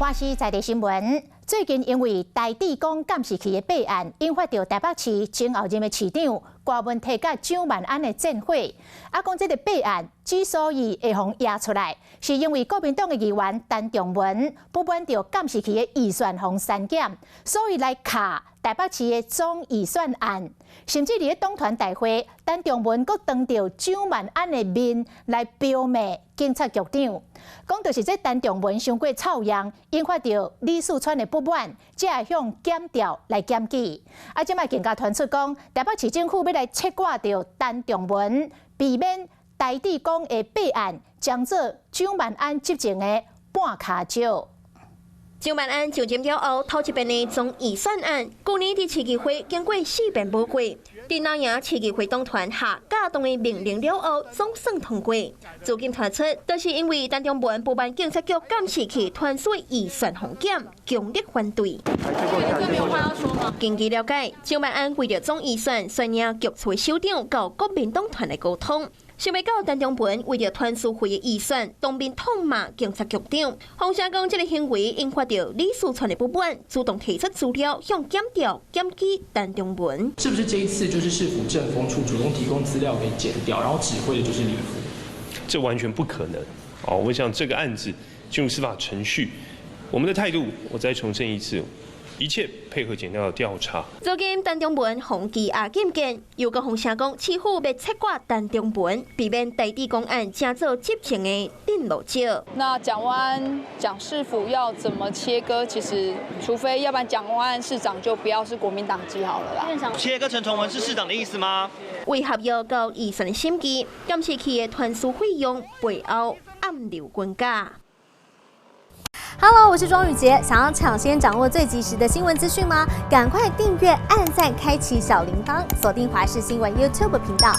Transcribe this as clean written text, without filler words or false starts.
華視在地新聞，最近因為台智講監視器的弊案，引發著台北市前候任的市長柯文哲佮蔣萬安的戰火。啊，講這个弊案之所以會予掖出來，是因為國民黨的議員陳仲文不滿著監視器的預算予刪減，所以來卡台北市的總預算案。甚至佇咧黨團大會，陳仲文閣當著蔣萬安的面來飆罵警察局長，講著是這陳仲文傷過臭樣，引發著李四川的不滿，才會向檢調來檢舉。啊，這擺更加傳出講，台北市政府欲來切割著陳仲文，避免台智講的弊案，將做蔣萬安執政的絆跤石。蔣萬安上任了後，頭一遍的總預算案，舊年佇市議會經過四遍無過，佇南營市議會黨團下架動的命令了後，總算通過。資金傳出，就是因為陳仲文不滿警察局監視器團稅預算削減，強烈反對。根據了解，蔣萬安為著總預算，率領局處首長佮國民黨團來溝通。想袂到陳仲文為著團書費的預算，當面痛罵警察局長。風聲講這个行為引發著李四川的不滿，主動提出資料向檢調檢舉陳仲文。是不是這一次就是市府政風處主動提供資料給檢調，然後指揮的就是李府？這完全不可能。哦，我想這個案子進入司法程序，我們的態度，我再重申一次。一切配合檢調的調查。如今陳仲文予羈押禁見，又閣風聲講市府欲切割陳仲文，避免台智講案成做執政的釘路石。那蔣萬安、蔣市府要怎麼切割？其實，除非要不然蔣萬安市長就不要是國民黨籍好了啦。切割陳崇文是市長的意思嗎？為合約到預算的審計，監視器的團書費用背後暗流滾價。 Hello，我是莊宇傑，想要搶先掌握最及時的新聞資訊嗎？趕快訂閱、按讚、開啟小鈴鐺，鎖定華視新聞 YouTube 頻道。